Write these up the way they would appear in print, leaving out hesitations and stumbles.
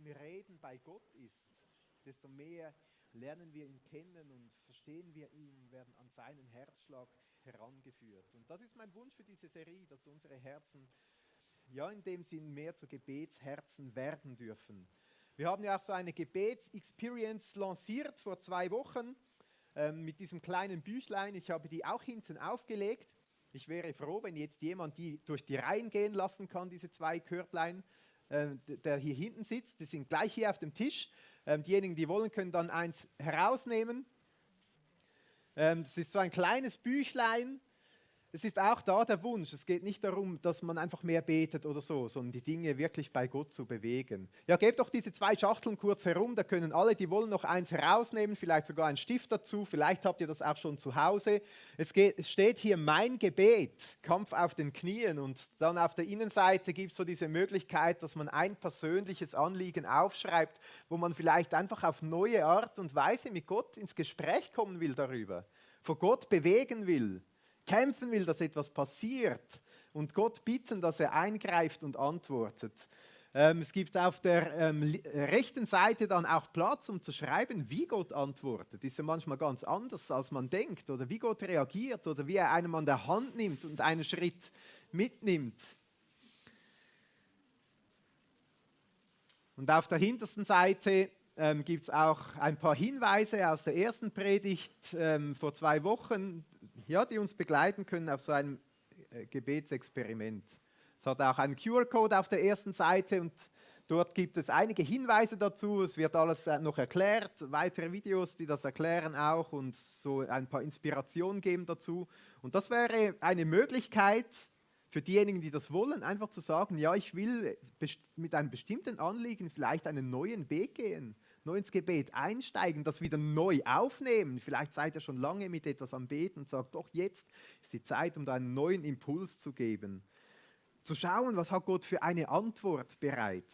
im Reden bei Gott ist, desto mehr lernen wir ihn kennen und verstehen wir ihn, werden an seinen Herzschlag herangeführt. Und das ist mein Wunsch für diese Serie, dass unsere Herzen ja in dem Sinn mehr zu Gebetsherzen werden dürfen. Wir haben ja auch so eine Gebetsexperience lanciert vor 2 Wochen mit diesem kleinen Büchlein. Ich habe die auch hinten aufgelegt. Ich wäre froh, wenn jetzt jemand die durch die Reihen gehen lassen kann, diese 2 Körblein, der hier hinten sitzt. Die sind gleich hier auf dem Tisch. Diejenigen, die wollen, können dann eins herausnehmen. Das ist so ein kleines Büchlein. Es ist auch da der Wunsch. Es geht nicht darum, dass man einfach mehr betet oder so, sondern die Dinge wirklich bei Gott zu bewegen. Ja, gebt doch diese 2 Schachteln kurz herum. Da können alle, die wollen, noch eins herausnehmen, vielleicht sogar einen Stift dazu. Vielleicht habt ihr das auch schon zu Hause. Es steht hier mein Gebet, Kampf auf den Knien. Und dann auf der Innenseite gibt es so diese Möglichkeit, dass man ein persönliches Anliegen aufschreibt, wo man vielleicht einfach auf neue Art und Weise mit Gott ins Gespräch kommen will darüber, vor Gott bewegen will. Kämpfen will, dass etwas passiert und Gott bitten, dass er eingreift und antwortet. Es gibt auf der rechten Seite dann auch Platz, um zu schreiben, wie Gott antwortet. Ist ja manchmal ganz anders, als man denkt, oder wie Gott reagiert oder wie er einem an der Hand nimmt und einen Schritt mitnimmt. Und auf der hintersten Seite gibt es auch ein paar Hinweise aus der ersten Predigt vor 2 Wochen, ja, die uns begleiten können auf so einem Gebetsexperiment. Es hat auch einen QR-Code auf der ersten Seite und dort gibt es einige Hinweise dazu. Es wird alles noch erklärt, weitere Videos, die das erklären auch und so ein paar Inspirationen geben dazu. Und das wäre eine Möglichkeit für diejenigen, die das wollen, einfach zu sagen, ja, ich will mit einem bestimmten Anliegen vielleicht einen neuen Weg gehen, neu ins Gebet einsteigen, das wieder neu aufnehmen. Vielleicht seid ihr schon lange mit etwas am Beten und sagt, doch jetzt ist die Zeit, um da einen neuen Impuls zu geben. Zu schauen, was hat Gott für eine Antwort bereit.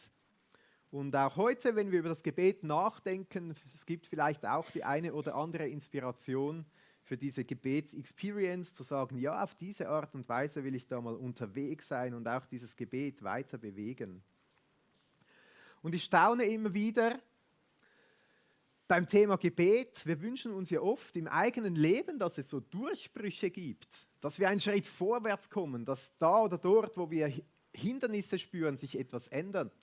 Und auch heute, wenn wir über das Gebet nachdenken, es gibt vielleicht auch die eine oder andere Inspiration für diese Gebetsexperience, zu sagen, ja, auf diese Art und Weise will ich da mal unterwegs sein und auch dieses Gebet weiter bewegen. Und ich staune immer wieder beim Thema Gebet, wir wünschen uns ja oft im eigenen Leben, dass es so Durchbrüche gibt, dass wir einen Schritt vorwärts kommen, dass da oder dort, wo wir Hindernisse spüren, sich etwas ändert.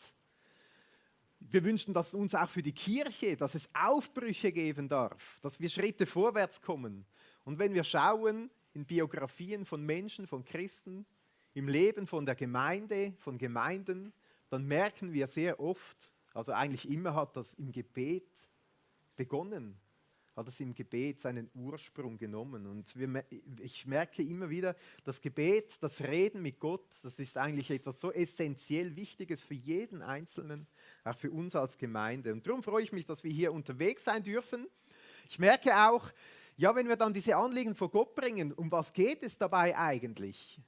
Wir wünschen das uns auch für die Kirche, dass es Aufbrüche geben darf, dass wir Schritte vorwärts kommen. Und wenn wir schauen in Biografien von Menschen, von Christen, im Leben von der Gemeinde, von Gemeinden, dann merken wir sehr oft, also eigentlich immer hat das im Gebet begonnen, hat es im Gebet seinen Ursprung genommen. Und ich merke immer wieder, das Gebet, das Reden mit Gott, das ist eigentlich etwas so essentiell Wichtiges für jeden Einzelnen, auch für uns als Gemeinde. Und darum freue ich mich, dass wir hier unterwegs sein dürfen. Ich merke auch, ja, wenn wir dann diese Anliegen vor Gott bringen, um was geht es dabei eigentlich?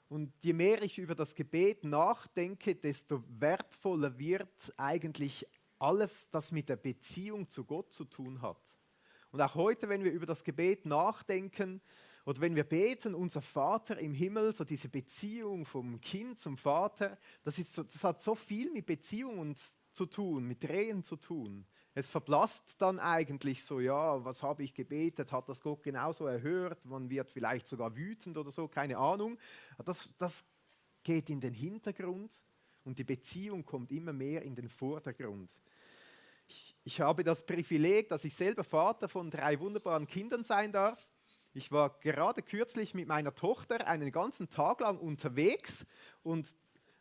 Und je mehr ich über das Gebet nachdenke, desto wertvoller wird eigentlich alles, das mit der Beziehung zu Gott zu tun hat. Und auch heute, wenn wir über das Gebet nachdenken oder wenn wir beten, unser Vater im Himmel, so diese Beziehung vom Kind zum Vater, das hat so viel mit Beziehungen zu tun, mit Drehen zu tun. Es verblasst dann eigentlich so, ja, was habe ich gebetet, hat das Gott genauso erhört, man wird vielleicht sogar wütend oder so, keine Ahnung. Das geht in den Hintergrund und die Beziehung kommt immer mehr in den Vordergrund. Ich habe das Privileg, dass ich selber Vater von 3 wunderbaren Kindern sein darf. Ich war gerade kürzlich mit meiner Tochter einen ganzen Tag lang unterwegs und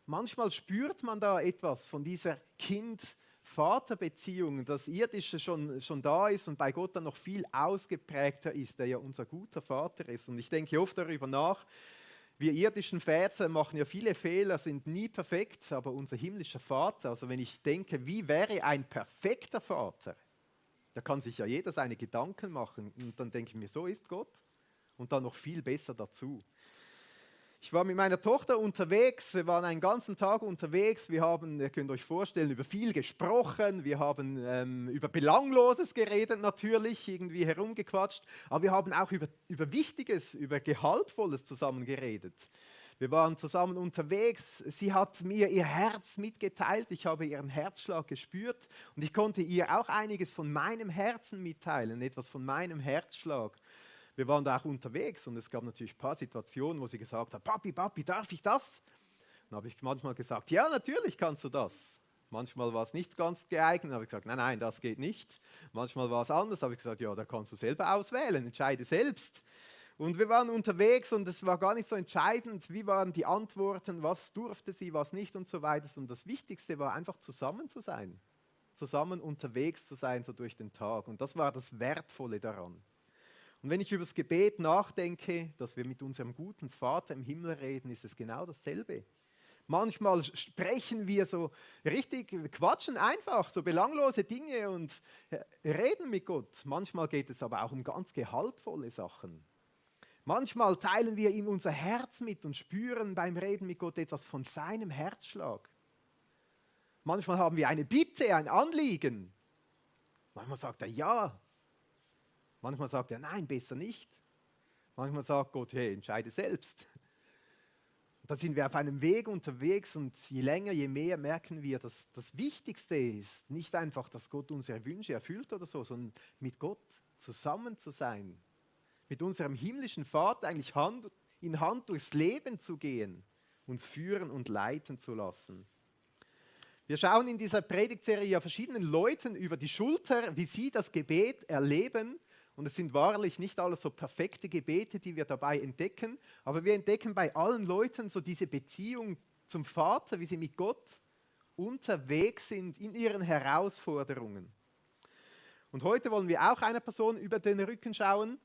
manchmal spürt man da etwas von dieser Kind-Vater-Beziehung, das Irdische schon da ist und bei Gott dann noch viel ausgeprägter ist, der ja unser guter Vater ist. Und ich denke oft darüber nach, wir irdischen Väter machen ja viele Fehler, sind nie perfekt, aber unser himmlischer Vater, also wenn ich denke, wie wäre ein perfekter Vater, da kann sich ja jeder seine Gedanken machen und dann denke ich mir, so ist Gott und dann noch viel besser dazu. Ich war mit meiner Tochter unterwegs, wir waren einen ganzen Tag unterwegs, wir haben, ihr könnt euch vorstellen, über viel gesprochen, wir haben über Belangloses geredet natürlich, irgendwie herumgequatscht, aber wir haben auch über Wichtiges, über Gehaltvolles zusammen geredet. Wir waren zusammen unterwegs. Sie hat mir ihr Herz mitgeteilt. Ich habe ihren Herzschlag gespürt und ich konnte ihr auch einiges von meinem Herzen mitteilen, etwas von meinem Herzschlag. Wir waren da auch unterwegs und es gab natürlich ein paar Situationen, wo sie gesagt hat, Papi, Papi, darf ich das? Dann habe ich manchmal gesagt, ja, natürlich kannst du das. Manchmal war es nicht ganz geeignet, dann habe ich gesagt, nein, nein, das geht nicht. Manchmal war es anders, habe ich gesagt, ja, da kannst du selber auswählen, entscheide selbst. Und wir waren unterwegs und es war gar nicht so entscheidend, wie waren die Antworten, was durfte sie, was nicht und so weiter. Und das Wichtigste war einfach zusammen zu sein, zusammen unterwegs zu sein, so durch den Tag. Und das war das Wertvolle daran. Und wenn ich über das Gebet nachdenke, dass wir mit unserem guten Vater im Himmel reden, ist es genau dasselbe. Manchmal sprechen wir so richtig, wir quatschen einfach, so belanglose Dinge und reden mit Gott. Manchmal geht es aber auch um ganz gehaltvolle Sachen. Manchmal teilen wir ihm unser Herz mit und spüren beim Reden mit Gott etwas von seinem Herzschlag. Manchmal haben wir eine Bitte, ein Anliegen. Manchmal sagt er ja. Manchmal sagt er nein, besser nicht. Manchmal sagt Gott, hey, entscheide selbst. Da sind wir auf einem Weg unterwegs und je länger, je mehr merken wir, dass das Wichtigste ist, nicht einfach, dass Gott unsere Wünsche erfüllt oder so, sondern mit Gott zusammen zu sein. Mit unserem himmlischen Vater eigentlich Hand in Hand durchs Leben zu gehen, uns führen und leiten zu lassen. Wir schauen in dieser Predigtserie ja verschiedenen Leuten über die Schulter, wie sie das Gebet erleben. Und es sind wahrlich nicht alles so perfekte Gebete, die wir dabei entdecken, aber wir entdecken bei allen Leuten so diese Beziehung zum Vater, wie sie mit Gott unterwegs sind in ihren Herausforderungen. Und heute wollen wir auch einer Person über den Rücken schauen.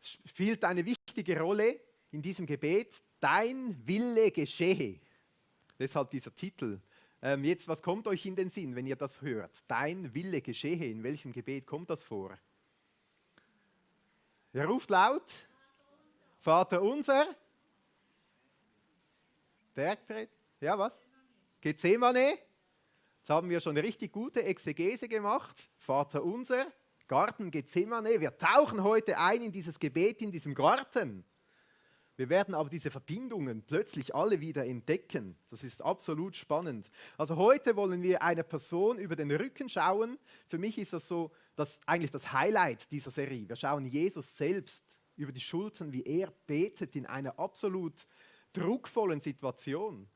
Es spielt eine wichtige Rolle in diesem Gebet, dein Wille geschehe. Deshalb dieser Titel. Jetzt, was kommt euch in den Sinn, wenn ihr das hört? Dein Wille geschehe, in welchem Gebet kommt das vor? Ihr ruft laut. Vater unser. Bergpredigt. Ja, was? Gethsemane. Jetzt haben wir schon eine richtig gute Exegese gemacht. Vater unser, Garten Gethsemane. Wir tauchen heute ein in dieses Gebet in diesem Garten. Wir werden aber diese Verbindungen plötzlich alle wieder entdecken. Das ist absolut spannend. Also heute wollen wir einer Person über den Rücken schauen. Für mich ist das so eigentlich das Highlight dieser Serie. Wir schauen Jesus selbst über die Schultern, wie er betet in einer absolut druckvollen Situation.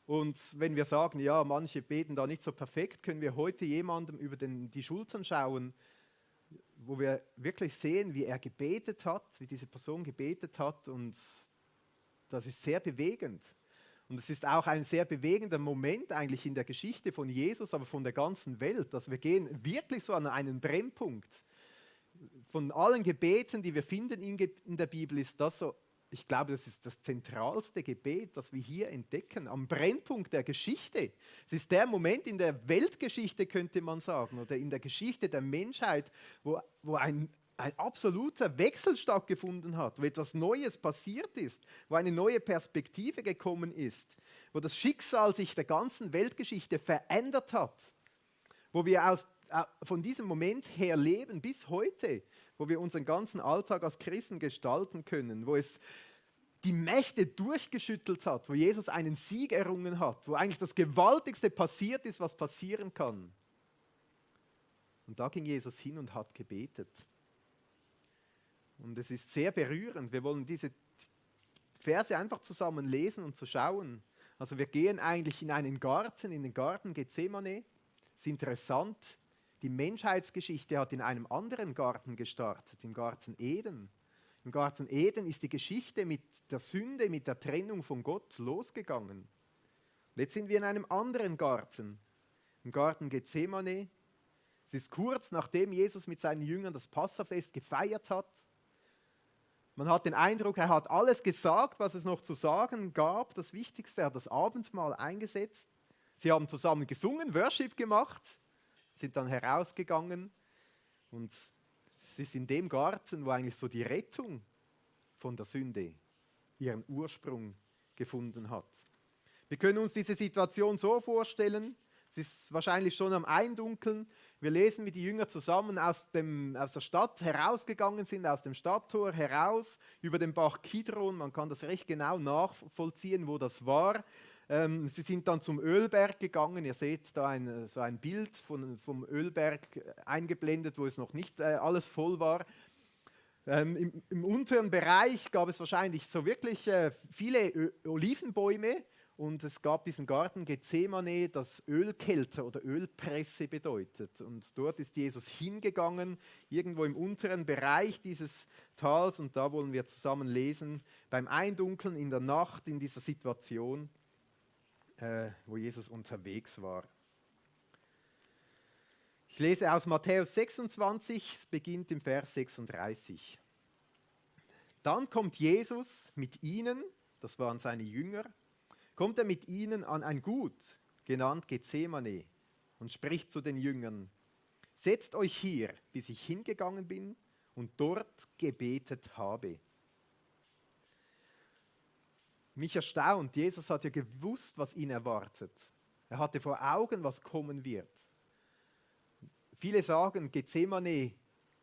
Und wenn wir sagen, ja, manche beten da nicht so perfekt, können wir heute jemandem über die Schultern schauen, wo wir wirklich sehen, wie er gebetet hat, wie diese Person gebetet hat, und das ist sehr bewegend. Und es ist auch ein sehr bewegender Moment eigentlich in der Geschichte von Jesus, aber von der ganzen Welt, dass wir gehen wirklich so an einen Brennpunkt. Von allen Gebeten, die wir finden in der Bibel, ist das so, ich glaube, das ist das zentralste Gebet, das wir hier entdecken, am Brennpunkt der Geschichte. Es ist der Moment in der Weltgeschichte, könnte man sagen, oder in der Geschichte der Menschheit, wo ein absoluter Wechsel stattgefunden hat, wo etwas Neues passiert ist, wo eine neue Perspektive gekommen ist, wo das Schicksal sich der ganzen Weltgeschichte verändert hat, wo wir von diesem Moment her leben bis heute, wo wir unseren ganzen Alltag als Christen gestalten können, wo es die Mächte durchgeschüttelt hat, wo Jesus einen Sieg errungen hat, wo eigentlich das Gewaltigste passiert ist, was passieren kann. Und da ging Jesus hin und hat gebetet. Und es ist sehr berührend. Wir wollen diese Verse einfach zusammen lesen und zu schauen. Also wir gehen eigentlich in einen Garten, in den Garten Gethsemane. Es ist interessant, die Menschheitsgeschichte hat in einem anderen Garten gestartet, im Garten Eden. Im Garten Eden ist die Geschichte mit der Sünde, mit der Trennung von Gott losgegangen. Und jetzt sind wir in einem anderen Garten, im Garten Gethsemane. Es ist kurz nachdem Jesus mit seinen Jüngern das Passafest gefeiert hat. Man hat den Eindruck, er hat alles gesagt, was es noch zu sagen gab. Das Wichtigste, er hat das Abendmahl eingesetzt. Sie haben zusammen gesungen, Worship gemacht, sind dann herausgegangen und es ist in dem Garten, wo eigentlich so die Rettung von der Sünde ihren Ursprung gefunden hat. Wir können uns diese Situation so vorstellen, es Es ist wahrscheinlich schon am Eindunkeln. Wir lesen, wie die Jünger zusammen aus der Stadt herausgegangen sind, aus dem Stadttor heraus, über den Bach Kidron. Man kann das recht genau nachvollziehen, wo das war. Sie sind dann zum Ölberg gegangen. Ihr seht da so ein Bild vom Ölberg eingeblendet, wo es noch nicht alles voll war. Im unteren Bereich gab es wahrscheinlich so wirklich viele Olivenbäume. Und es gab diesen Garten Gethsemane, das Ölkelter oder Ölpresse bedeutet. Und dort ist Jesus hingegangen, irgendwo im unteren Bereich dieses Tals. Und da wollen wir zusammen lesen, beim Eindunkeln in der Nacht, in dieser Situation, wo Jesus unterwegs war. Ich lese aus Matthäus 26, es beginnt im Vers 36. Dann kommt Jesus mit ihnen, das waren seine Jünger, kommt er mit ihnen an ein Gut, genannt Gethsemane, und spricht zu den Jüngern: Setzt euch hier, bis ich hingegangen bin und dort gebetet habe. Mich erstaunt, Jesus hat ja gewusst, was ihn erwartet. Er hatte vor Augen, was kommen wird. Viele sagen Gethsemane,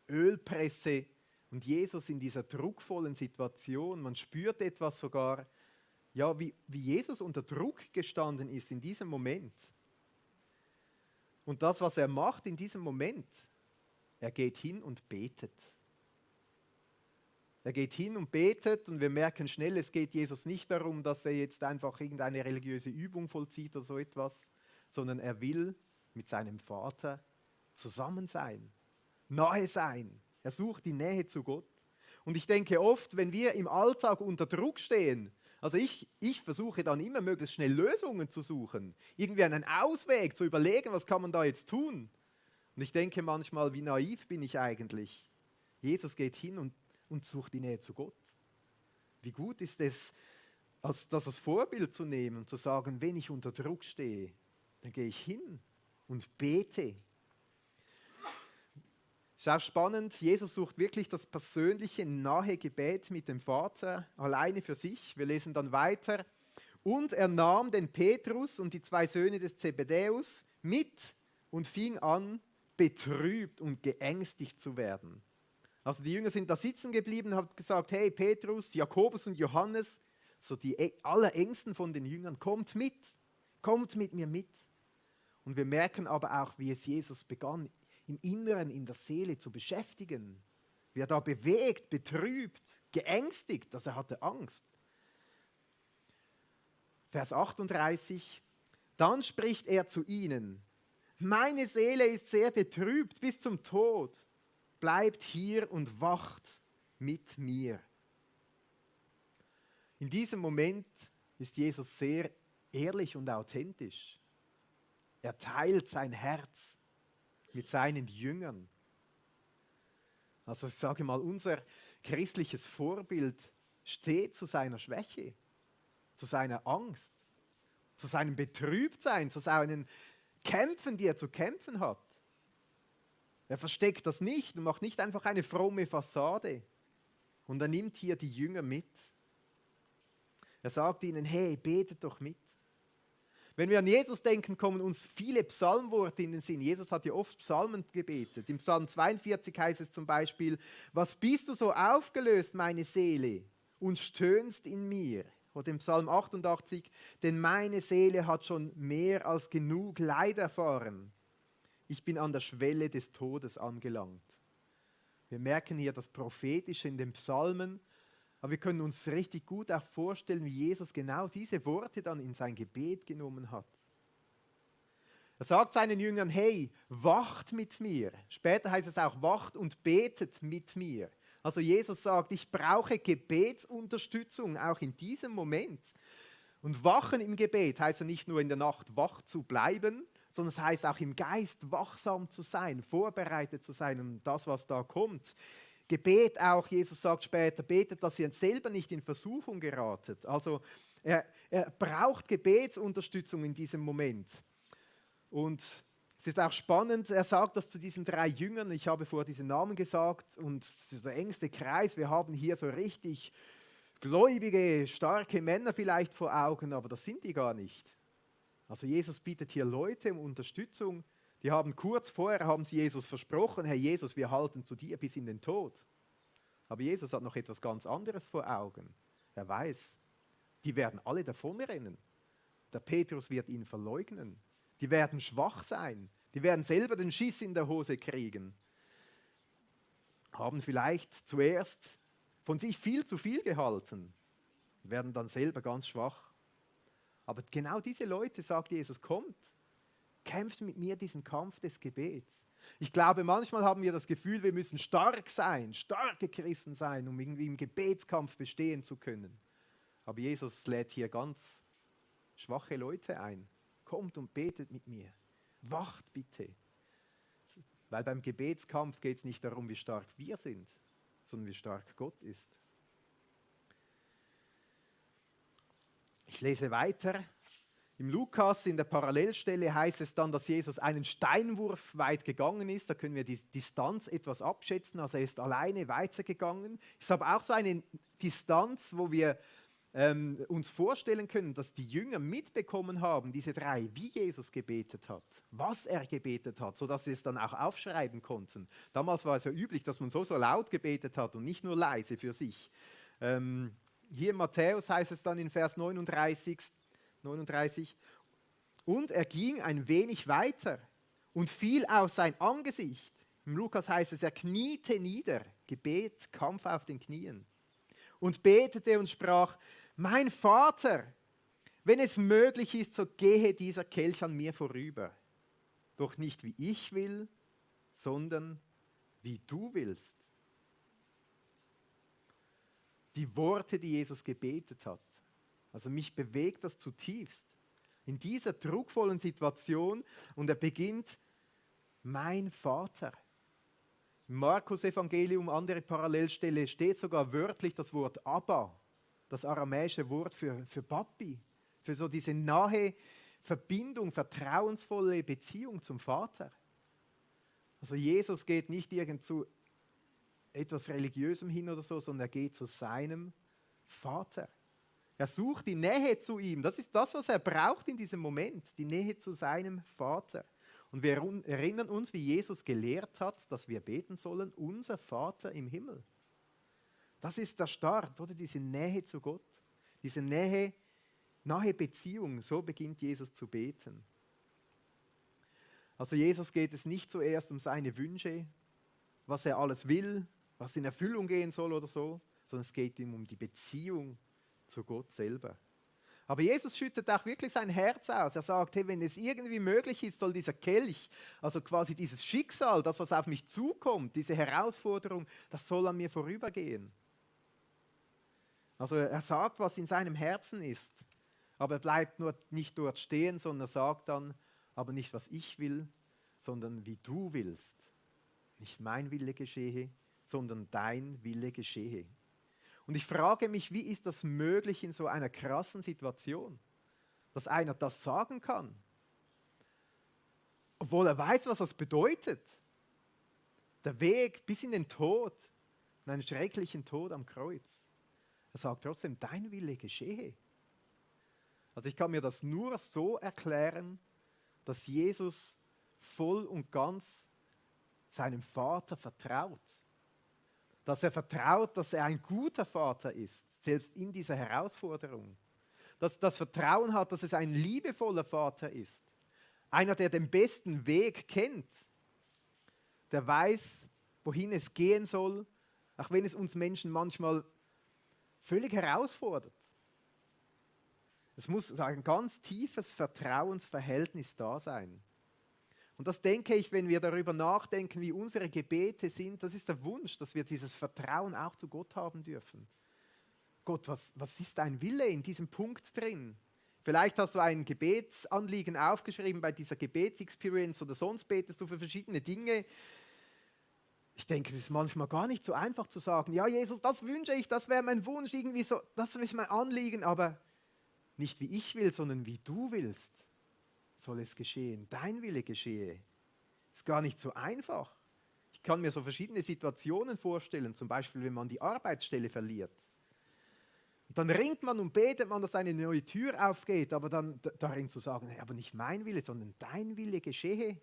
Ölpresse, und Jesus in dieser druckvollen Situation, man spürt etwas sogar, ja, wie Jesus unter Druck gestanden ist in diesem Moment. Und das, was er macht in diesem Moment, er geht hin und betet. Er geht hin und betet und wir merken schnell, es geht Jesus nicht darum, dass er jetzt einfach irgendeine religiöse Übung vollzieht oder so etwas, sondern er will mit seinem Vater zusammen sein, nahe sein. Er sucht die Nähe zu Gott. Und ich denke oft, wenn wir im Alltag unter Druck stehen, also ich versuche dann immer möglichst schnell Lösungen zu suchen, irgendwie einen Ausweg zu überlegen, was kann man da jetzt tun. Und ich denke manchmal, wie naiv bin ich eigentlich. Jesus geht hin und sucht die Nähe zu Gott. Wie gut ist es, das als Vorbild zu nehmen und zu sagen, wenn ich unter Druck stehe, dann gehe ich hin und bete. Ist auch spannend, Jesus sucht wirklich das persönliche, nahe Gebet mit dem Vater, alleine für sich. Wir lesen dann weiter. Und er nahm den Petrus und die 2 Söhne des Zebedäus mit und fing an, betrübt und geängstigt zu werden. Also die Jünger sind da sitzen geblieben und haben gesagt, hey Petrus, Jakobus und Johannes, so die allerengsten von den Jüngern, kommt mit mir mit. Und wir merken aber auch, wie es Jesus begann, im Inneren, in der Seele zu beschäftigen. Wie er da bewegt, betrübt, geängstigt, dass er hatte Angst. Vers 38, dann spricht er zu ihnen, meine Seele ist sehr betrübt bis zum Tod, bleibt hier und wacht mit mir. In diesem Moment ist Jesus sehr ehrlich und authentisch. Er teilt sein Herz mit seinen Jüngern. Also ich sage mal, unser christliches Vorbild steht zu seiner Schwäche, zu seiner Angst, zu seinem Betrübtsein, zu seinen Kämpfen, die er zu kämpfen hat. Er versteckt das nicht und macht nicht einfach eine fromme Fassade. Und er nimmt hier die Jünger mit. Er sagt ihnen, hey, betet doch mit. Wenn wir an Jesus denken, kommen uns viele Psalmworte in den Sinn. Jesus hat ja oft Psalmen gebetet. Im Psalm 42 heißt es zum Beispiel, was bist du so aufgelöst, meine Seele, und stöhnst in mir? Oder im Psalm 88, denn meine Seele hat schon mehr als genug Leid erfahren. Ich bin an der Schwelle des Todes angelangt. Wir merken hier das Prophetische in den Psalmen, aber wir können uns richtig gut auch vorstellen, wie Jesus genau diese Worte dann in sein Gebet genommen hat. Er sagt seinen Jüngern, hey, wacht mit mir. Später heißt es auch, wacht und betet mit mir. Also Jesus sagt, ich brauche Gebetsunterstützung, auch in diesem Moment. Und wachen im Gebet heißt ja nicht nur in der Nacht wach zu bleiben, sondern es heißt auch im Geist wachsam zu sein, vorbereitet zu sein um das, was da kommt. Gebet auch, Jesus sagt später, betet, dass ihr selber nicht in Versuchung geratet. Also er braucht Gebetsunterstützung in diesem Moment. Und es ist auch spannend, er sagt das zu diesen 3 Jüngern, ich habe vorher diesen Namen gesagt, und dieser engste Kreis, wir haben hier so richtig gläubige, starke Männer vielleicht vor Augen, aber das sind die gar nicht. Also Jesus bittet hier Leute um Unterstützung. Die haben kurz vorher, haben sie Jesus versprochen, Herr Jesus, wir halten zu dir bis in den Tod. Aber Jesus hat noch etwas ganz anderes vor Augen. Er weiß, die werden alle davonrennen. Der Petrus wird ihn verleugnen. Die werden schwach sein. Die werden selber den Schiss in der Hose kriegen. Haben vielleicht zuerst von sich viel zu viel gehalten. Werden dann selber ganz schwach. Aber genau diese Leute, sagt Jesus, kommt, kämpft mit mir diesen Kampf des Gebets. Ich glaube, manchmal haben wir das Gefühl, wir müssen stark sein, starke Christen sein, um irgendwie im Gebetskampf bestehen zu können. Aber Jesus lädt hier ganz schwache Leute ein. Kommt und betet mit mir. Wacht bitte. Weil beim Gebetskampf geht es nicht darum, wie stark wir sind, sondern wie stark Gott ist. Ich lese weiter. Im Lukas, in der Parallelstelle, heißt es dann, dass Jesus einen Steinwurf weit gegangen ist. Da können wir die Distanz etwas abschätzen. Also er ist alleine weitergegangen. Ist aber auch so eine Distanz, wo wir uns vorstellen können, dass die Jünger mitbekommen haben, diese drei, wie Jesus gebetet hat, was er gebetet hat, sodass sie es dann auch aufschreiben konnten. Damals war es ja üblich, dass man so laut gebetet hat und nicht nur leise für sich. Hier in Matthäus heißt es dann in Vers 39, und er ging ein wenig weiter und fiel auf sein Angesicht. Im Lukas heißt es, er kniete nieder, Gebet, Kampf auf den Knien, und betete und sprach, mein Vater, wenn es möglich ist, so gehe dieser Kelch an mir vorüber. Doch nicht wie ich will, sondern wie du willst. Die Worte, die Jesus gebetet hat. Also mich bewegt das zutiefst. In dieser druckvollen Situation, und er beginnt, mein Vater. Im Markus-Evangelium, andere Parallelstelle, steht sogar wörtlich das Wort Abba, das aramäische Wort für Papi, für so diese nahe Verbindung, vertrauensvolle Beziehung zum Vater. Also Jesus geht nicht irgend zu etwas Religiösem hin oder so, sondern er geht zu seinem Vater. Er sucht die Nähe zu ihm. Das ist das, was er braucht in diesem Moment, die Nähe zu seinem Vater. Und wir erinnern uns, wie Jesus gelehrt hat, dass wir beten sollen, unser Vater im Himmel. Das ist der Start, oder? Diese Nähe zu Gott, diese nahe Beziehung, so beginnt Jesus zu beten. Also Jesus geht es nicht zuerst um seine Wünsche, was er alles will, was in Erfüllung gehen soll oder so, sondern es geht ihm um die Beziehung zu Gott selber. Aber Jesus schüttet auch wirklich sein Herz aus. Er sagt, hey, wenn es irgendwie möglich ist, soll dieser Kelch, also quasi dieses Schicksal, das, was auf mich zukommt, diese Herausforderung, das soll an mir vorübergehen. Also er sagt, was in seinem Herzen ist, aber er bleibt nicht dort stehen, sondern er sagt dann, aber nicht, was ich will, sondern wie du willst. Nicht mein Wille geschehe, sondern dein Wille geschehe. Und ich frage mich, wie ist das möglich in so einer krassen Situation, dass einer das sagen kann, obwohl er weiß, was das bedeutet. Der Weg bis in den Tod, in einen schrecklichen Tod am Kreuz. Er sagt trotzdem, dein Wille geschehe. Also ich kann mir das nur so erklären, dass Jesus voll und ganz seinem Vater vertraut. Dass er vertraut, dass er ein guter Vater ist, selbst in dieser Herausforderung. Dass das Vertrauen hat, dass es ein liebevoller Vater ist. Einer, der den besten Weg kennt. Der weiß, wohin es gehen soll, auch wenn es uns Menschen manchmal völlig herausfordert. Es muss ein ganz tiefes Vertrauensverhältnis da sein. Und das denke ich, wenn wir darüber nachdenken, wie unsere Gebete sind, das ist der Wunsch, dass wir dieses Vertrauen auch zu Gott haben dürfen. Gott, was ist dein Wille in diesem Punkt drin? Vielleicht hast du ein Gebetsanliegen aufgeschrieben bei dieser Gebetsexperience oder sonst betest du für verschiedene Dinge. Ich denke, es ist manchmal gar nicht so einfach zu sagen, ja Jesus, das wünsche ich, das wäre mein Wunsch, irgendwie so, das ist mein Anliegen, aber nicht wie ich will, sondern wie du willst. Soll es geschehen, dein Wille geschehe. Ist gar nicht so einfach. Ich kann mir so verschiedene Situationen vorstellen, zum Beispiel, wenn man die Arbeitsstelle verliert. Dann ringt man und betet man, dass eine neue Tür aufgeht, aber dann darin zu sagen, hey, aber nicht mein Wille, sondern dein Wille geschehe.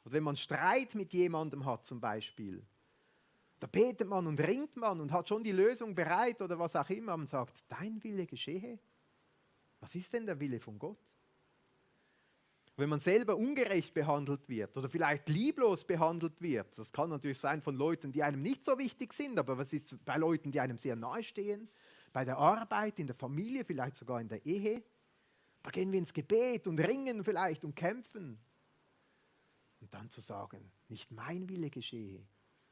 Oder wenn man Streit mit jemandem hat zum Beispiel, da betet man und ringt man und hat schon die Lösung bereit oder was auch immer und sagt, dein Wille geschehe. Was ist denn der Wille von Gott? Wenn man selber ungerecht behandelt wird oder vielleicht lieblos behandelt wird, das kann natürlich sein von Leuten, die einem nicht so wichtig sind, aber was ist bei Leuten, die einem sehr nahe stehen, bei der Arbeit, in der Familie, vielleicht sogar in der Ehe? Da gehen wir ins Gebet und ringen vielleicht und kämpfen. Und dann zu sagen, nicht mein Wille geschehe,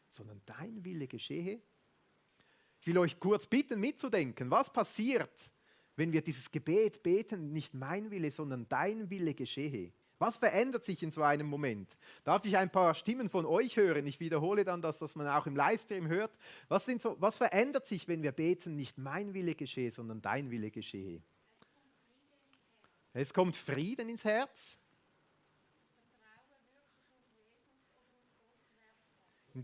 sondern dein Wille geschehe. Ich will euch kurz bitten, mitzudenken, was passiert, wenn wir dieses Gebet beten, nicht mein Wille, sondern dein Wille geschehe. Was verändert sich in so einem Moment? Darf ich ein paar Stimmen von euch hören? Ich wiederhole dann das, was man auch im Livestream hört. Was verändert sich, wenn wir beten, nicht mein Wille geschehe, sondern dein Wille geschehe? Es kommt Frieden ins Herz. In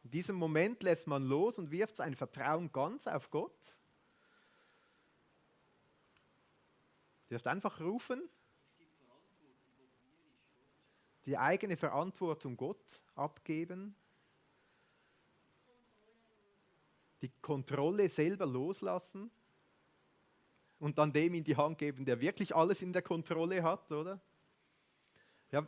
diesem Moment lässt man los und wirft sein Vertrauen ganz auf Gott. Ihr dürft einfach rufen, die eigene Verantwortung Gott abgeben, die Kontrolle selber loslassen und dann dem in die Hand geben, der wirklich alles in der Kontrolle hat, oder? Ja.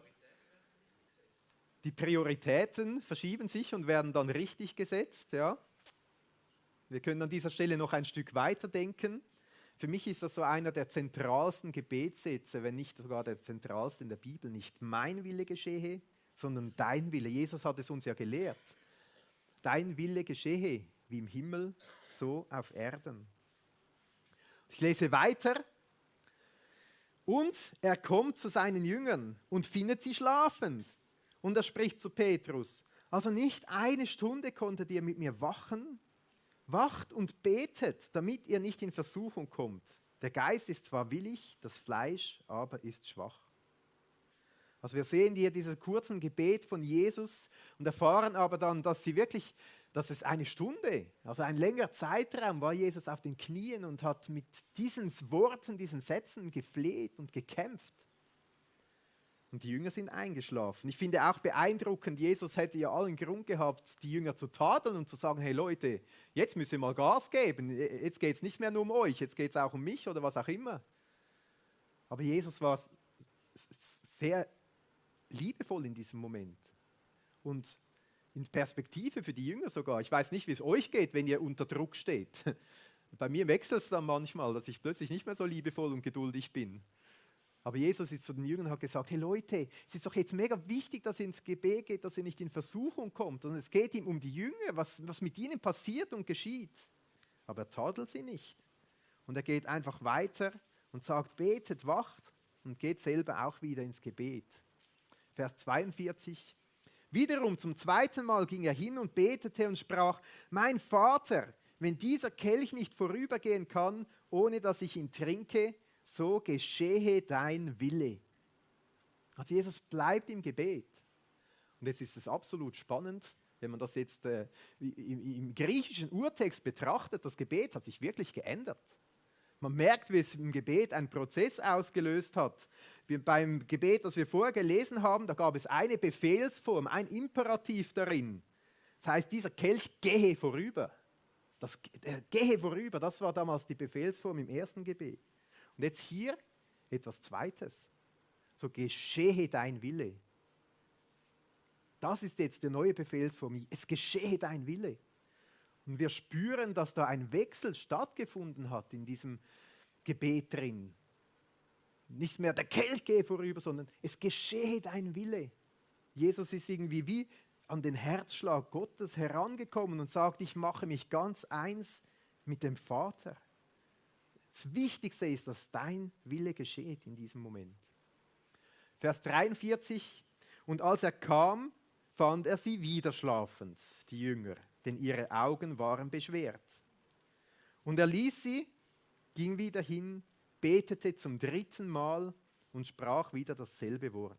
Die Prioritäten verschieben sich und werden dann richtig gesetzt, ja. Wir können an dieser Stelle noch ein Stück weiter denken. Für mich ist das so einer der zentralsten Gebetssätze, wenn nicht sogar der zentralste in der Bibel. Nicht mein Wille geschehe, sondern dein Wille. Jesus hat es uns ja gelehrt. Dein Wille geschehe, wie im Himmel, so auf Erden. Ich lese weiter. Und er kommt zu seinen Jüngern und findet sie schlafend. Und er spricht zu Petrus, also nicht eine Stunde konntet ihr mit mir wachen? Wacht und betet, damit ihr nicht in Versuchung kommt. Der Geist ist zwar willig, das Fleisch aber ist schwach. Also wir sehen hier dieses kurzen Gebet von Jesus und erfahren aber dann, dass es eine Stunde, also ein längerer Zeitraum, war Jesus auf den Knien und hat mit diesen Worten, diesen Sätzen gefleht und gekämpft. Und die Jünger sind eingeschlafen. Ich finde auch beeindruckend, Jesus hätte ja allen Grund gehabt, die Jünger zu tadeln und zu sagen, hey Leute, jetzt müsst ihr mal Gas geben, jetzt geht es nicht mehr nur um euch, jetzt geht es auch um mich oder was auch immer. Aber Jesus war sehr liebevoll in diesem Moment und in Perspektive für die Jünger sogar. Ich weiß nicht, wie es euch geht, wenn ihr unter Druck steht. Bei mir wechselt es dann manchmal, dass ich plötzlich nicht mehr so liebevoll und geduldig bin. Aber Jesus ist zu den Jüngern und hat gesagt, hey Leute, es ist doch jetzt mega wichtig, dass ihr ins Gebet geht, dass ihr nicht in Versuchung kommt. Und es geht ihm um die Jünger, was mit ihnen passiert und geschieht. Aber er tadelt sie nicht. Und er geht einfach weiter und sagt, betet, wacht und geht selber auch wieder ins Gebet. Vers 42. Wiederum zum zweiten Mal ging er hin und betete und sprach, mein Vater, wenn dieser Kelch nicht vorübergehen kann, ohne dass ich ihn trinke, so geschehe dein Wille. Also Jesus bleibt im Gebet. Und jetzt ist es absolut spannend, wenn man das jetzt im griechischen Urtext betrachtet, das Gebet hat sich wirklich geändert. Man merkt, wie es im Gebet einen Prozess ausgelöst hat. Beim Gebet, das wir vorher gelesen haben, da gab es eine Befehlsform, ein Imperativ darin. Das heißt, dieser Kelch gehe vorüber. Gehe vorüber, das war damals die Befehlsform im ersten Gebet. Und jetzt hier etwas Zweites. So geschehe dein Wille. Das ist jetzt die neue Befehlsform. Es geschehe dein Wille. Und wir spüren, dass da ein Wechsel stattgefunden hat in diesem Gebet drin. Nicht mehr der Kelch gehe vorüber, sondern es geschehe dein Wille. Jesus ist irgendwie wie an den Herzschlag Gottes herangekommen und sagt, ich mache mich ganz eins mit dem Vater. Das Wichtigste ist, dass dein Wille geschieht in diesem Moment. Vers 43, und als er kam, fand er sie wieder schlafend, die Jünger, denn ihre Augen waren beschwert. Und er ließ sie, ging wieder hin, betete zum dritten Mal und sprach wieder dasselbe Wort.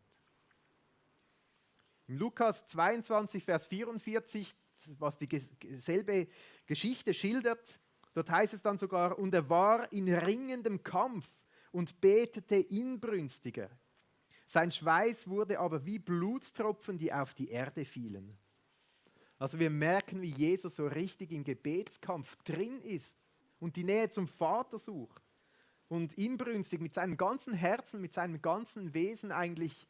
Im Lukas 22, Vers 44, was dieselbe Geschichte schildert, Dort heißt es dann sogar, und er war in ringendem Kampf und betete inbrünstiger. Sein Schweiß wurde aber wie Blutstropfen, die auf die Erde fielen. Also wir merken, wie Jesus so richtig im Gebetskampf drin ist und die Nähe zum Vater sucht und inbrünstig mit seinem ganzen Herzen, mit seinem ganzen Wesen eigentlich,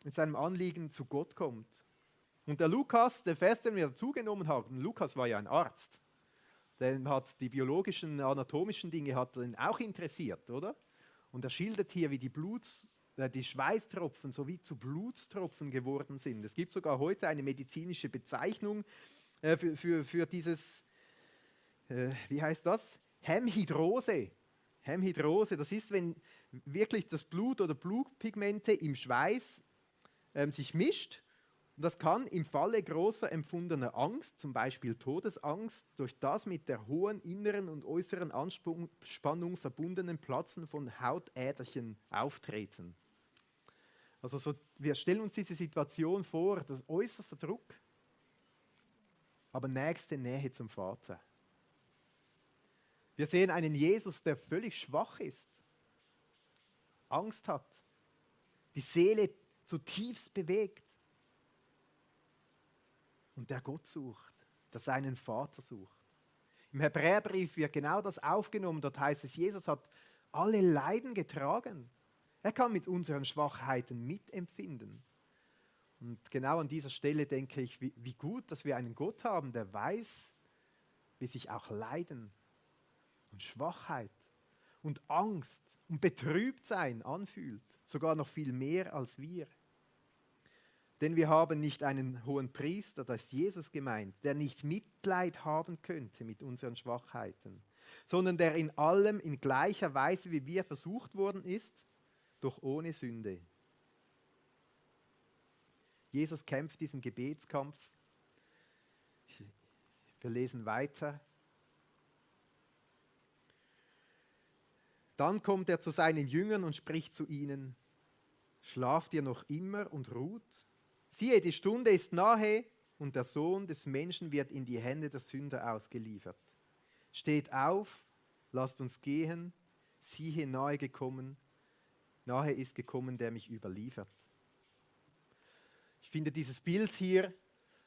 mit seinem Anliegen zu Gott kommt. Und der Lukas, der Vers, den wir dazugenommen haben, Lukas war ja ein Arzt, der hat die biologischen, anatomischen Dinge hat ihn auch interessiert, oder? Und er schildert hier, wie die Schweißtropfen so wie zu Blutstropfen geworden sind. Es gibt sogar heute eine medizinische Bezeichnung für dieses, wie heißt das? Hämhydrose. Hämhydrose, das ist, wenn wirklich das Blut oder Blutpigmente im Schweiß sich mischt. Und das kann im Falle großer empfundener Angst, zum Beispiel Todesangst, durch das mit der hohen inneren und äußeren Anspannung verbundenen Platzen von Hautäderchen auftreten. Also wir stellen uns diese Situation vor, das äußerste Druck, aber nächste Nähe zum Vater. Wir sehen einen Jesus, der völlig schwach ist, Angst hat, die Seele zutiefst bewegt und der Gott sucht, der seinen Vater sucht. Im Hebräerbrief wird genau das aufgenommen, dort heißt es, Jesus hat alle Leiden getragen. Er kann mit unseren Schwachheiten mitempfinden. Und genau an dieser Stelle denke ich, wie gut, dass wir einen Gott haben, der weiß, wie sich auch Leiden und Schwachheit und Angst und Betrübtsein anfühlt. Sogar noch viel mehr als wir. Denn wir haben nicht einen hohen Priester, da ist Jesus gemeint, der nicht Mitleid haben könnte mit unseren Schwachheiten, sondern der in allem in gleicher Weise wie wir versucht worden ist, doch ohne Sünde. Jesus kämpft diesen Gebetskampf. Wir lesen weiter. Dann kommt er zu seinen Jüngern und spricht zu ihnen, schlaft ihr noch immer und ruht? Siehe, die Stunde ist nahe und der Sohn des Menschen wird in die Hände der Sünder ausgeliefert. Steht auf, lasst uns gehen, siehe, nahe ist gekommen, der mich überliefert. Ich finde dieses Bild hier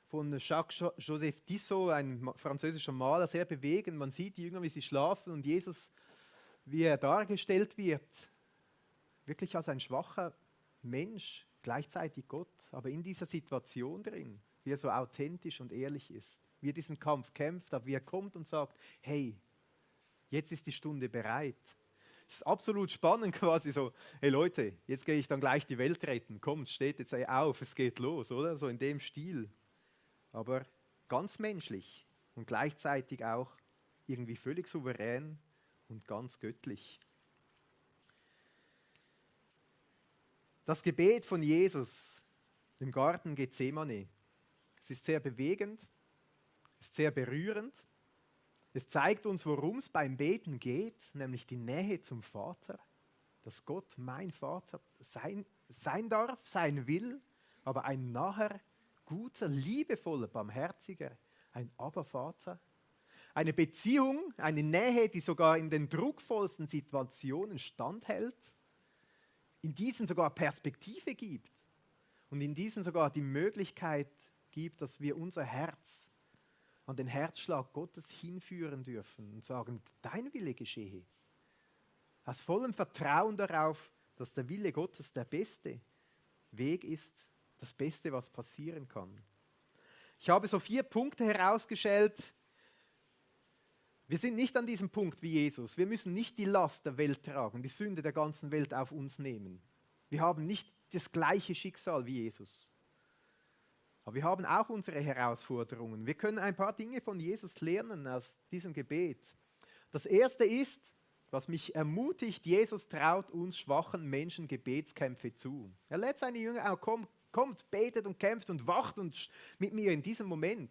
von Jacques-Joseph Tissot, ein französischer Maler, sehr bewegend. Man sieht die Jünger, wie sie schlafen und Jesus, wie er dargestellt wird, wirklich als ein schwacher Mensch, gleichzeitig Gott, aber in dieser Situation drin, wie er so authentisch und ehrlich ist, wie er diesen Kampf kämpft, aber wie er kommt und sagt, hey, jetzt ist die Stunde bereit. Es ist absolut spannend quasi so, hey Leute, jetzt gehe ich dann gleich die Welt retten, kommt, steht jetzt auf, es geht los, oder? So in dem Stil. Aber ganz menschlich und gleichzeitig auch irgendwie völlig souverän und ganz göttlich. Das Gebet von Jesus im Garten Gethsemane, es ist sehr bewegend, es ist sehr berührend. Es zeigt uns, worum es beim Beten geht, nämlich die Nähe zum Vater, dass Gott mein Vater sein darf, sein will, aber ein naher, guter, liebevoller, barmherziger, ein Aber-Vater. Eine Beziehung, eine Nähe, die sogar in den druckvollsten Situationen standhält, in diesen sogar Perspektive gibt und in diesen sogar die Möglichkeit gibt, dass wir unser Herz an den Herzschlag Gottes hinführen dürfen und sagen, dein Wille geschehe. Aus vollem Vertrauen darauf, dass der Wille Gottes der beste Weg ist, das Beste, was passieren kann. Ich habe so 4 Punkte herausgestellt. Wir sind nicht an diesem Punkt wie Jesus. Wir müssen nicht die Last der Welt tragen, die Sünde der ganzen Welt auf uns nehmen. Wir haben nicht das gleiche Schicksal wie Jesus. Aber wir haben auch unsere Herausforderungen. Wir können ein paar Dinge von Jesus lernen aus diesem Gebet. Das erste ist, was mich ermutigt, Jesus traut uns schwachen Menschen Gebetskämpfe zu. Er lädt seine Jünger auch, kommt, betet und kämpft und wacht mit mir in diesem Moment.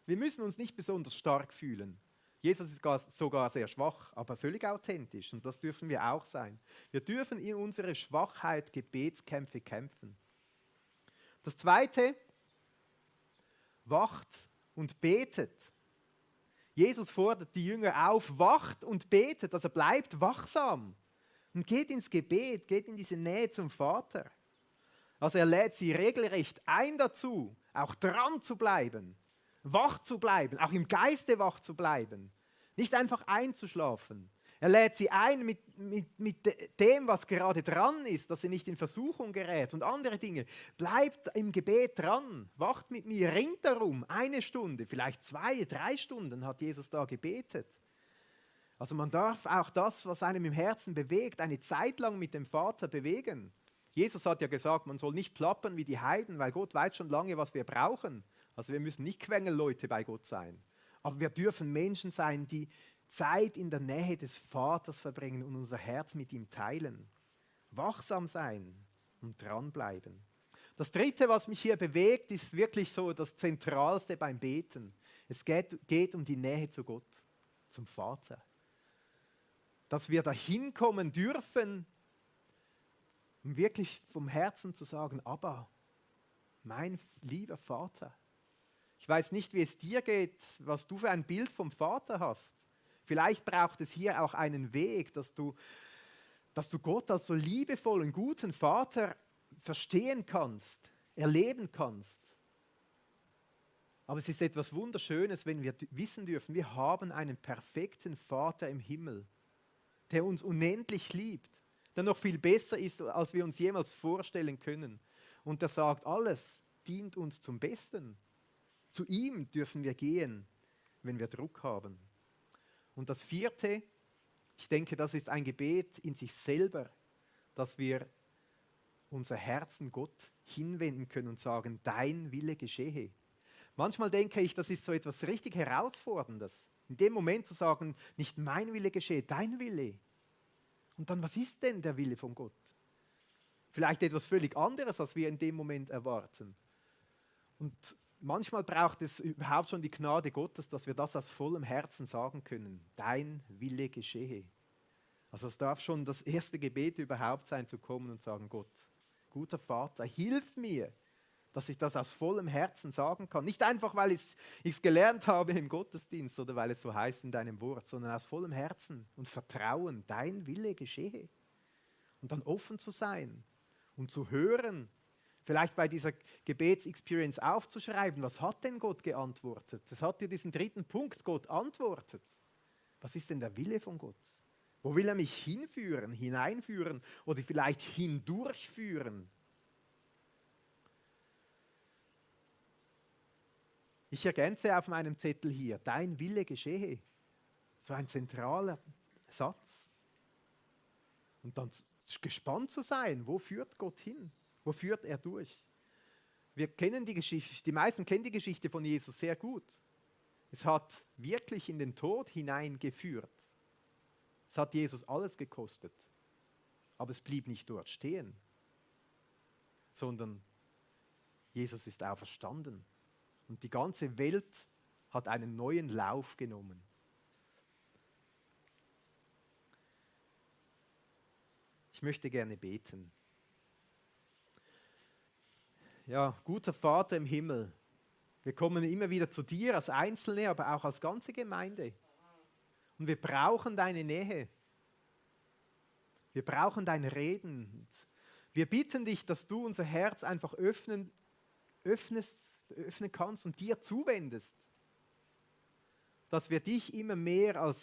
Wir müssen uns nicht besonders stark fühlen. Jesus ist sogar sehr schwach, aber völlig authentisch und das dürfen wir auch sein. Wir dürfen in unserer Schwachheit Gebetskämpfe kämpfen. Das zweite, wacht und betet. Jesus fordert die Jünger auf, wacht und betet, also bleibt wachsam und geht ins Gebet, geht in diese Nähe zum Vater. Also er lädt sie regelrecht ein dazu, auch dran zu bleiben, wach zu bleiben, auch im Geiste wach zu bleiben, nicht einfach einzuschlafen. Er lädt sie ein mit dem, was gerade dran ist, dass sie nicht in Versuchung gerät und andere Dinge. Bleibt im Gebet dran, wacht mit mir, ringt darum, 1 Stunde, vielleicht 2, 3 Stunden hat Jesus da gebetet. Also man darf auch das, was einem im Herzen bewegt, eine Zeit lang mit dem Vater bewegen. Jesus hat ja gesagt, man soll nicht plappern wie die Heiden, weil Gott weiß schon lange, was wir brauchen. Also wir müssen nicht Quengelleute bei Gott sein. Aber wir dürfen Menschen sein, die Zeit in der Nähe des Vaters verbringen und unser Herz mit ihm teilen. Wachsam sein und dranbleiben. Das Dritte, was mich hier bewegt, ist wirklich so das Zentralste beim Beten. Es geht um die Nähe zu Gott, zum Vater. Dass wir dahin kommen dürfen, um wirklich vom Herzen zu sagen, Abba, mein lieber Vater. Ich weiß nicht, wie es dir geht, was du für ein Bild vom Vater hast. Vielleicht braucht es hier auch einen Weg, dass du Gott als so liebevollen, guten Vater verstehen kannst, erleben kannst. Aber es ist etwas Wunderschönes, wenn wir wissen dürfen, wir haben einen perfekten Vater im Himmel, der uns unendlich liebt, der noch viel besser ist, als wir uns jemals vorstellen können. Und der sagt, alles dient uns zum Besten. Zu ihm dürfen wir gehen, wenn wir Druck haben. Und das Vierte, ich denke, das ist ein Gebet in sich selber, dass wir unser Herzen Gott hinwenden können und sagen, dein Wille geschehe. Manchmal denke ich, das ist so etwas richtig Herausforderndes. In dem Moment zu sagen, nicht mein Wille geschehe, dein Wille. Und dann, was ist denn der Wille von Gott? Vielleicht etwas völlig anderes, als wir in dem Moment erwarten. Und manchmal braucht es überhaupt schon die Gnade Gottes, dass wir das aus vollem Herzen sagen können. Dein Wille geschehe. Also es darf schon das erste Gebet überhaupt sein, zu kommen und sagen, Gott, guter Vater, hilf mir, dass ich das aus vollem Herzen sagen kann. Nicht einfach, weil ich es gelernt habe im Gottesdienst oder weil es so heißt in deinem Wort, sondern aus vollem Herzen und Vertrauen, dein Wille geschehe. Und dann offen zu sein und zu hören, vielleicht bei dieser Gebetsexperience aufzuschreiben, was hat denn Gott geantwortet? Das hat dir diesen 3. Punkt, Gott antwortet. Was ist denn der Wille von Gott? Wo will er mich hinführen, hineinführen oder vielleicht hindurchführen? Ich ergänze auf meinem Zettel hier, dein Wille geschehe. So ein zentraler Satz. Und dann gespannt zu sein, wo führt Gott hin? Wo führt er durch? Wir kennen die Geschichte, die meisten kennen die Geschichte von Jesus sehr gut. Es hat wirklich in den Tod hineingeführt. Es hat Jesus alles gekostet. Aber es blieb nicht dort stehen, sondern Jesus ist auferstanden. Und die ganze Welt hat einen neuen Lauf genommen. Ich möchte gerne beten. Ja, guter Vater im Himmel, wir kommen immer wieder zu dir als Einzelne, aber auch als ganze Gemeinde. Und wir brauchen deine Nähe. Wir brauchen dein Reden. Wir bitten dich, dass du unser Herz einfach öffnen kannst und dir zuwendest. Dass wir dich immer mehr als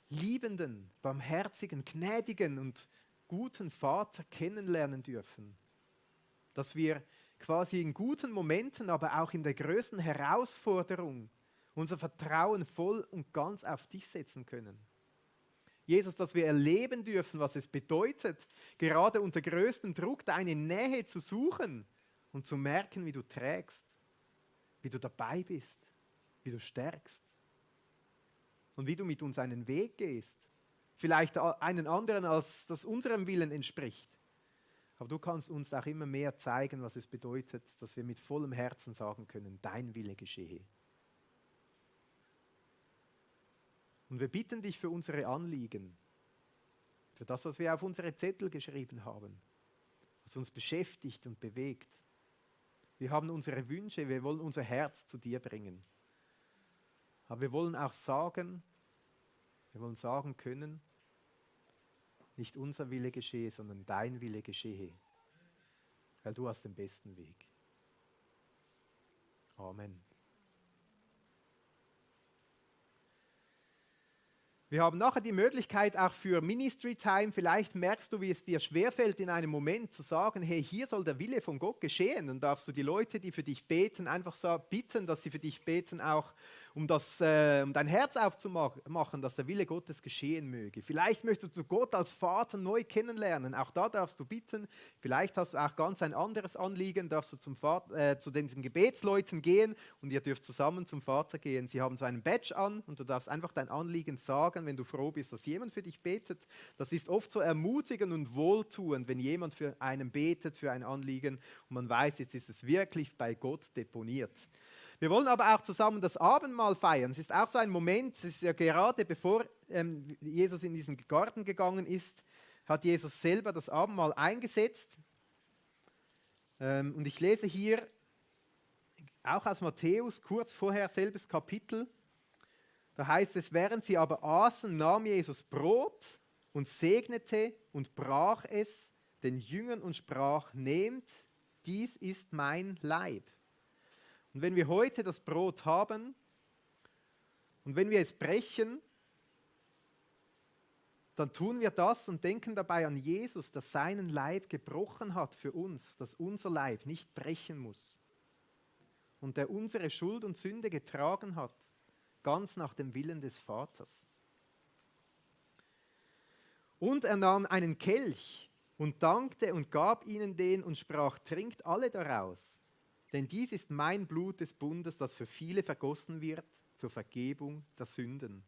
liebenden, barmherzigen, gnädigen und guten Vater kennenlernen dürfen. Dass wir quasi in guten Momenten, aber auch in der größten Herausforderung unser Vertrauen voll und ganz auf dich setzen können. Jesus, dass wir erleben dürfen, was es bedeutet, gerade unter größtem Druck deine Nähe zu suchen und zu merken, wie du trägst, wie du dabei bist, wie du stärkst und wie du mit uns einen Weg gehst. Vielleicht einen anderen, als das unserem Willen entspricht. Aber du kannst uns auch immer mehr zeigen, was es bedeutet, dass wir mit vollem Herzen sagen können, dein Wille geschehe. Und wir bitten dich für unsere Anliegen, für das, was wir auf unsere Zettel geschrieben haben, was uns beschäftigt und bewegt. Wir haben unsere Wünsche, wir wollen unser Herz zu dir bringen. Aber wir wollen auch sagen, wir wollen sagen können, nicht unser Wille geschehe, sondern dein Wille geschehe. Weil du hast den besten Weg. Amen. Wir haben nachher die Möglichkeit auch für Ministry Time. Vielleicht merkst du, wie es dir schwerfällt, in einem Moment zu sagen, hey, hier soll der Wille von Gott geschehen. Dann darfst du die Leute, die für dich beten, einfach so bitten, dass sie für dich beten, auch um dein Herz aufzumachen, dass der Wille Gottes geschehen möge. Vielleicht möchtest du Gott als Vater neu kennenlernen. Auch da darfst du bitten. Vielleicht hast du auch ganz ein anderes Anliegen, darfst du zu den Gebetsleuten gehen und ihr dürft zusammen zum Vater gehen. Sie haben so einen Badge an und du darfst einfach dein Anliegen sagen, wenn du froh bist, dass jemand für dich betet. Das ist oft so ermutigend und wohltuend, wenn jemand für einen betet, für ein Anliegen und man weiß, jetzt ist es wirklich bei Gott deponiert. Wir wollen aber auch zusammen das Abendmahl feiern. Es ist auch so ein Moment, es ist ja gerade bevor Jesus in diesen Garten gegangen ist, hat Jesus selber das Abendmahl eingesetzt. Und ich lese hier auch aus Matthäus, kurz vorher, selbes Kapitel. Da heißt es, während sie aber aßen, nahm Jesus Brot und segnete und brach es den Jüngern und sprach, nehmt, dies ist mein Leib. Und wenn wir heute das Brot haben und wenn wir es brechen, dann tun wir das und denken dabei an Jesus, der seinen Leib gebrochen hat für uns, dass unser Leib nicht brechen muss und der unsere Schuld und Sünde getragen hat, ganz nach dem Willen des Vaters. Und er nahm einen Kelch und dankte und gab ihnen den und sprach, trinkt alle daraus, denn dies ist mein Blut des Bundes, das für viele vergossen wird zur Vergebung der Sünden.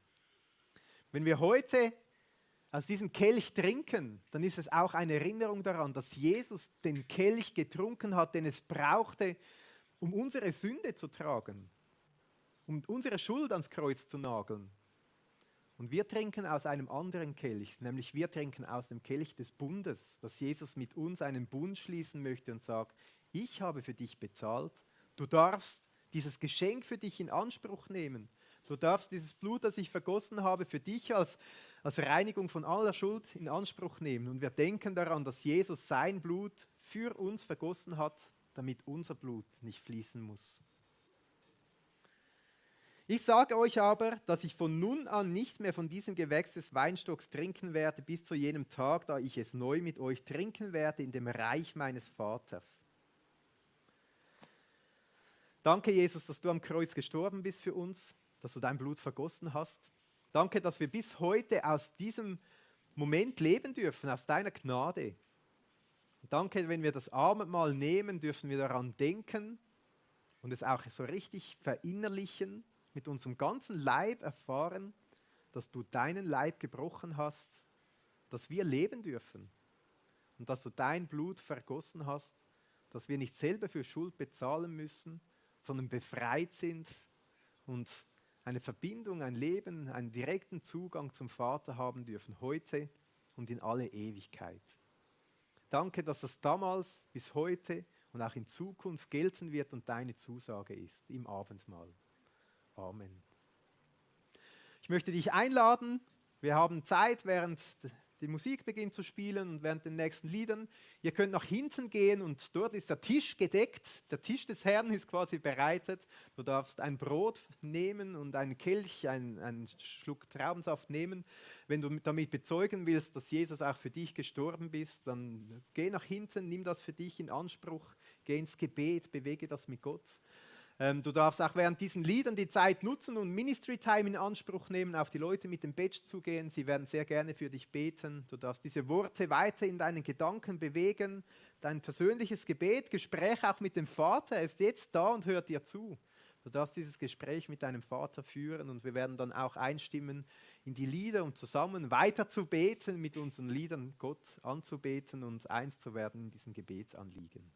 Wenn wir heute aus diesem Kelch trinken, dann ist es auch eine Erinnerung daran, dass Jesus den Kelch getrunken hat, den es brauchte, um unsere Sünde zu tragen, um unsere Schuld ans Kreuz zu nageln. Und wir trinken aus einem anderen Kelch, nämlich wir trinken aus dem Kelch des Bundes, dass Jesus mit uns einen Bund schließen möchte und sagt, ich habe für dich bezahlt, du darfst dieses Geschenk für dich in Anspruch nehmen. Du darfst dieses Blut, das ich vergossen habe, für dich als Reinigung von aller Schuld in Anspruch nehmen. Und wir denken daran, dass Jesus sein Blut für uns vergossen hat, damit unser Blut nicht fließen muss. Ich sage euch aber, dass ich von nun an nicht mehr von diesem Gewächs des Weinstocks trinken werde, bis zu jenem Tag, da ich es neu mit euch trinken werde in dem Reich meines Vaters. Danke, Jesus, dass du am Kreuz gestorben bist für uns, dass du dein Blut vergossen hast. Danke, dass wir bis heute aus diesem Moment leben dürfen, aus deiner Gnade. Und danke, wenn wir das Abendmahl nehmen, dürfen wir daran denken und es auch so richtig verinnerlichen, mit unserem ganzen Leib erfahren, dass du deinen Leib gebrochen hast, dass wir leben dürfen und dass du dein Blut vergossen hast, dass wir nicht selber für Schuld bezahlen müssen, sondern befreit sind und eine Verbindung, ein Leben, einen direkten Zugang zum Vater haben dürfen, heute und in alle Ewigkeit. Danke, dass das damals bis heute und auch in Zukunft gelten wird und deine Zusage ist im Abendmahl. Amen. Ich möchte dich einladen, wir haben Zeit, während die Musik beginnt zu spielen und während den nächsten Liedern. Ihr könnt nach hinten gehen und dort ist der Tisch gedeckt. Der Tisch des Herrn ist quasi bereitet. Du darfst ein Brot nehmen und einen Kelch, einen Schluck Traubensaft nehmen. Wenn du damit bezeugen willst, dass Jesus auch für dich gestorben ist, dann geh nach hinten, nimm das für dich in Anspruch, geh ins Gebet, bewege das mit Gott. Du darfst auch während diesen Liedern die Zeit nutzen und Ministry Time in Anspruch nehmen, auf die Leute mit dem Badge zugehen. Sie werden sehr gerne für dich beten. Du darfst diese Worte weiter in deinen Gedanken bewegen. Dein persönliches Gebet, Gespräch auch mit dem Vater, er ist jetzt da und hört dir zu. Du darfst dieses Gespräch mit deinem Vater führen und wir werden dann auch einstimmen in die Lieder, um zusammen weiter zu beten, mit unseren Liedern Gott anzubeten und eins zu werden in diesen Gebetsanliegen.